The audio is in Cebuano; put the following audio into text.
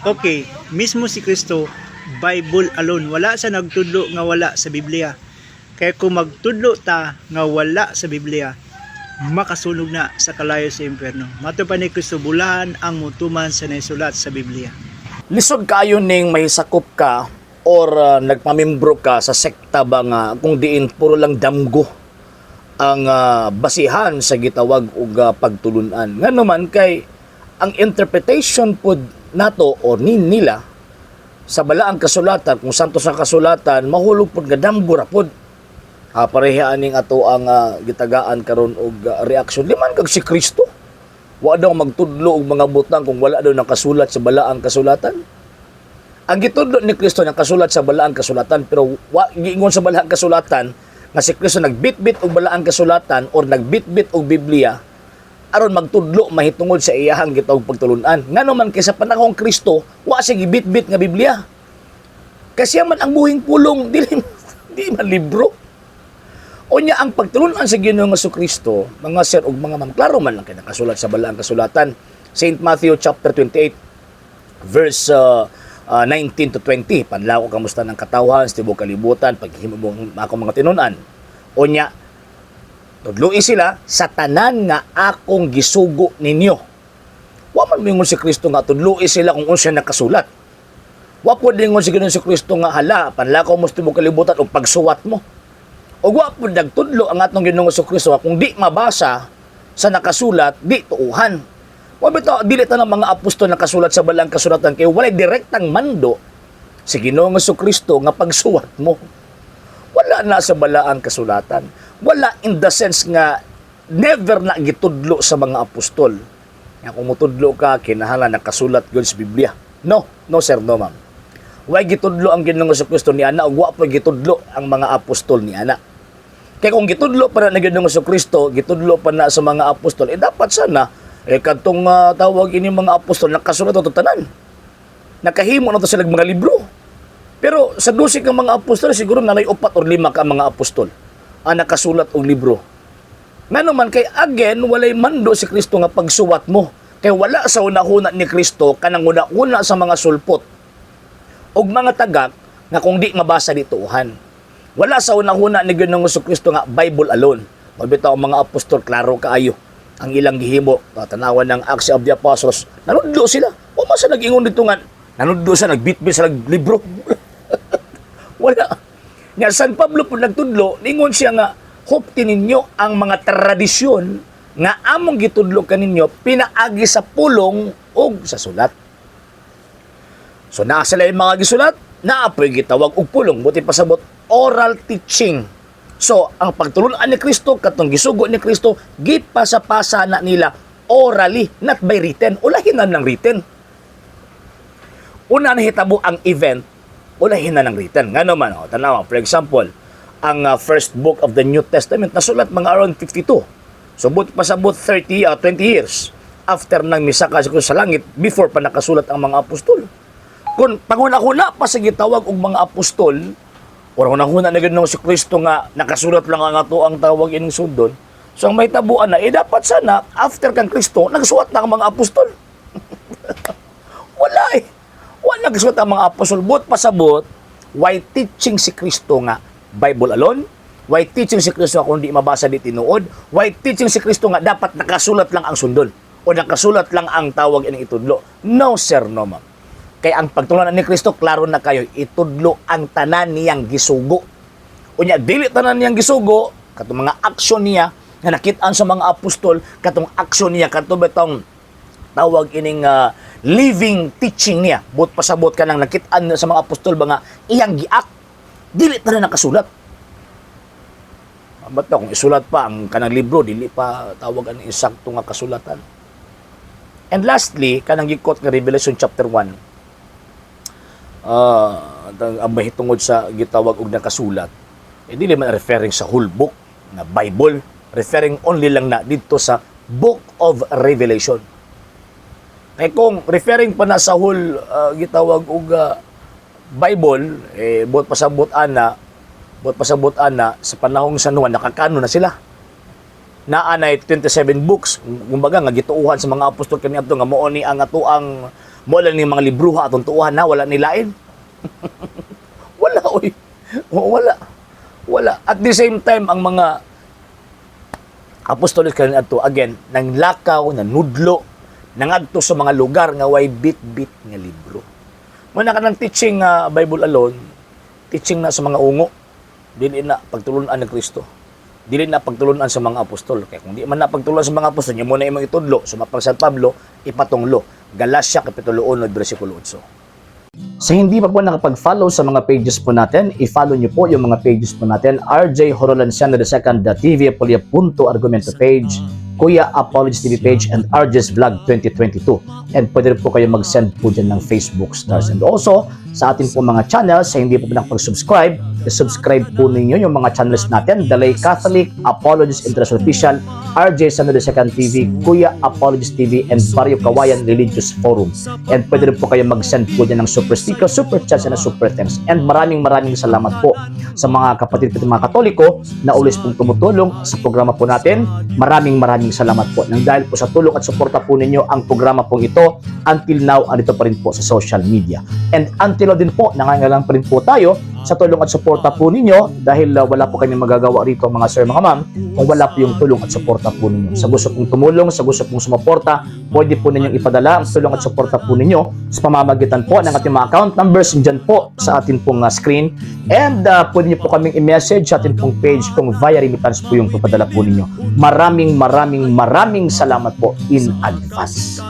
Okay, mismo si Kristo, Bible alone. Wala sa nagtudlo nga wala sa Biblia. Kaya kung magtudlo ta nga wala sa Biblia, makasunog na sa kalayo sa impyerno. Mato pa ni Kristo, bulahan ang mutuman sa naisulat sa Biblia. Lisod kaayo ning mahisakop ka or nagpamembro ka sa sekta ba nga kung diin puro lang damgo ang basihan sa gitawag og pagtulunan. Ngano man kay ang interpretation pod nato or ni nila sa balaang kasulatan, kung santo sa kasulatan, mahulog pod nga damgo ra pod. Pareha aning ato ang gitagaan karon og reaksyon. Liman kag si Kristo. Wa daw magtudlo og mga butang kung wala daw nakasulat sa balaang kasulatan. Ang gitudlo ni Kristo nakasulat sa balaang kasulatan, pero wa giingon sa balaang kasulatan nga si Kristo nagbitbit og balaang kasulatan or nagbitbit og Biblia aron magtudlo mahitungod sa iyahang gitawag pagtulunan. Ngano man kay sa panahong Kristo wa siya gibitbit nga Biblia. Kasi man ang buhing pulong, dili di man libro. Unya ang pagtulunan sa Ginoong Kristo, mga sir ug mga ma'am, klaro man lang kay nakasulat sa balaang kasulatan. St. Matthew chapter 28 verse 19 to 20, "Panlakaw kamo sa tanang katawhan sa tibuok kalibutan, paghimo mo akong mga tinunan." Unya tudloi sila sa tanan nga akong gisugo ninyo. Wa man moingon si Kristo nga tudloi sila kung unsa nakasulat. Wa pod ingon si Ginoong Kristo nga hala, panlakaw mo sa tibuok kalibutan ug pagsuwat mo. Ug wa pod nagtudlo ang atong Ginoong Kristo nga kung di mabasa sa nakasulat, di tuuhan. Wa bitaw dili ta ng mga apostol nakasulat sa balang kasulatan kay walay direktang mando si Ginoong Kristo nga pagsuwat mo. Wala na sa balaang kasulatan. Wala in the sense nga never na gitudlo sa mga apostol nga kung mutudlo ka, kinahanglan nakasulat gyud sa Biblia. No, no sir, no ma'am. Way gitudlo ang Ginoong Kristo ni ana ug wa pa gitudlo ang mga apostol ni ana. Kaya kung gitudlo pa na ng Ginoong Kristo, gitudlo pa na sa mga apostol, eh dapat sana eh kadtong tawag ini mga apostol nakasulat ato tanan. Nakahimo na to sila mga libro. Pero sa 12 ka mga apostol, siguro nanay upat or lima ka mga apostol ang nakasulat og libro. Ngano man kay again walay mando si Kristo nga pagsuwat mo. Kay wala sa unahuna ni Kristo kanang una-una sa mga sulpot og mga tagak nga kung di mabasa di tuuhan. Wala sa unahuna ni Ginoong Kristo nga Bible alone. Mabitaw ang mga apostol, klaro kaayo ang ilang gihimo. Tanawan ng Acts of the Apostles, nanudlo sila. O man sa nag-ingon dito nga nanudlo sa nagbitbit sa libro. Wala. Nga San Pablo po nagtudlo, ningon siya nga hupti ninyo ang mga tradisyon nga among gitudlo kaninyo pinaagi sa pulong ug sa sulat. So naa sila yung mga gisulat, naa po'y gitawag og pulong, buti pasabot oral teaching. So ang pagtulunan ni Kristo, katong gisugo ni Kristo, gipasapasa na nila orally, not by written. Ulahin na ng written. Una nahitabo ang event, ulahin na ng written. Ngano man, oh, tanawa, for example, ang first book of the New Testament nasulat mga around 52. So but pasabot 30, 20 years after nang misaka si Kristo sa langit before pa nakasulat ang mga apostol. Kung panguna-huna pa sa gitawag og mga apostol, or hunahuna na gid si Kristo nga nakasulat lang ang ato ang tawag ining sundon. So ang may tabuan na, eh dapat sana after kang Kristo, nagsuwat na ang mga apostol. Wala eh. Wala nagsuwat ang mga apostol. But pasabot, way teaching si Kristo nga Bible alone? Way teaching si Kristo nga kung di mabasa di tinuod? Way teaching si Kristo nga dapat nakasulat lang ang sundon o nakasulat lang ang tawag ining itudlo? No sir, no ma'am. Kay ang pagtulunan ni Kristo, klaro na kayo, itudlo ang tanan niyang gisugo. Unya, dili tanan niyang gisugo, katong mga aksyon niya nga nakit-an sa mga apostol, katong aksyon niya, katong betong tawag ining living teaching niya. But pasabot ka nang nakit-an sa mga apostol ba nga iyang giak, dili tanan nakasulat. Ba't na kung isulat pa ang kanang libro, dili pa tawag ang insakto nga kasulatan. And lastly, kanang gikot nga Revelation chapter 1, ang mahitungod sa gitawag og nakasulat, eh, dili man referring sa whole book na Bible, referring only lang na dito sa Book of Revelation. Kay kung referring pa na sa whole gitawag og Bible, eh buot pasabot ana sa panahong sa Juan nakakano na sila. Naa nay 27 books, kumbaga nga gituohan sa mga apostol kaniadto nga mao ni ang atoang Mo lang ni mga libruha atong tuuhan na wala nilain. Wala, oy. Wala. Wala. At the same time, ang mga apostoles kaniadto again nang lakaw, nanudlo, nangadto sa mga lugar nga way bit-bit nga libro. Mo na kanang teaching nga Bible alone, teaching na sa mga ungo. Dili na pagtulunan ni Kristo. Dili na pagtulunan sa mga apostol. Kaya kung di man na pagtulunan sa mga apostol, mo na imong itudlo, sumapang San Pablo, ipatunglo. Galacia Kapitulo 1, versikulo 8. Sa hindi pa po nakapag-follow sa mga pages po natin, i-follow niyo po yung mga pages po natin. RJ Horolanciano II, The TV Apolia Punto Argumento page, Kuya Apologies TV page, and RJ's Vlog 2022. And pwede rin po kayo mag-send po dyan ng Facebook stars. And also, sa atin po mga channels, sa hindi po nakapag-subscribe, i-subscribe po ninyo yung mga channels natin. Dalay Catholic, Apologies International Official, RJ Sano II TV, Kuya Apologies TV, and Barrio Kawayan Religious Forum. And pwede rin po kayo mag-send po dyan ng super sticker, super chats, and super thanks. And maraming maraming salamat po sa mga kapatid po mga Katoliko na always pong tumutulong sa programa po natin. Maraming maraming salamat po. Nang dahil po sa tulong at suporta po ninyo ang programa pong ito, until now, andito pa rin po sa social media. And until now din po, nangangailangan pa rin po tayo sa tulong at suporta po ninyo dahil wala po kami magagawa rito, mga sir, mga ma'am, kung wala po yung tulong at suporta po ninyo. Sa gusto pong tumulong, sa gusto pong sumuporta, pwede po ninyong ipadala ang tulong at suporta po ninyo sa pamamagitan po ng ating mga account numbers dyan po sa ating pong screen. And pwede niyo po kaming i-message sa ating pong page kung via remittance po yung papadala po ninyo. Maraming maraming maraming salamat po in advance.